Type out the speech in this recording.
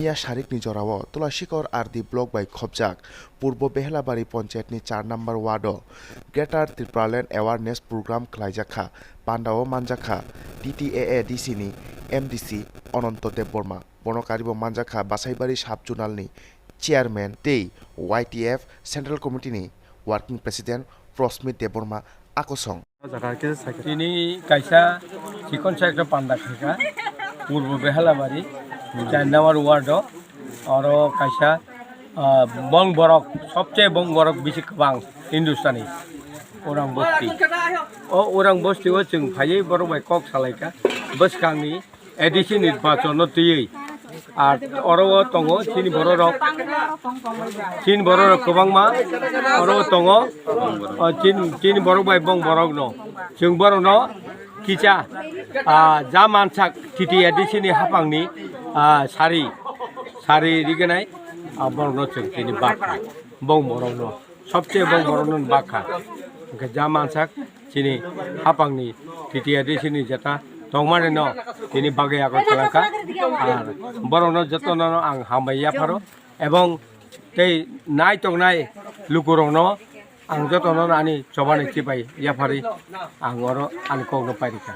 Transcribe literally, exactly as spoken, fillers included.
Mia sarikni jorao Tulashikor R D block bai khopjak Purbo Behelabari Panchayatni char number ward-o Greater Tipraland Awareness Program khlaijak kha. Pandao manjak kha T T A A D C ni M D C Ananto Debbarma. Bono karibo manjak kha Basaibari Sub Zonal ni Chairman tei Y T F Central Committee ni Working President Prosmit Debbarma a kosong. Tini kaisa chikon sa ekta panda khaikha, Purbo Behalabari, char number ward o, oro kaisa, ah, bong borok, sobse bong borok bisi kwbang Hindustani, Orang Bosti. O Orang Bosti o chwng phaiwi borok bai kok salaikha, bwskangni A D C nirbachon no twiwi. Ar oro o tongo chini borok rok, chini borok rok kwbangma oro o tongo, o chini, chini borok bai bong borok no. Chwng borok no kisa, ah, ja mansak T T A D C ni haphang ni, ah, sari, sari rignai, ah, borok no chwng tini bakha, bong borok no. Sobse bong borok no bakha. Hwnkhe ja mansak chini haphang ni T T A D C ni jeta tongmani no tini bagwi yakok khlangkha. Ar borok no joto no ang hambai yapharo ebong tei nai tongnai luku rok no ang joto no ani chobani chibai yaphari ang oro ani kok no pairikha.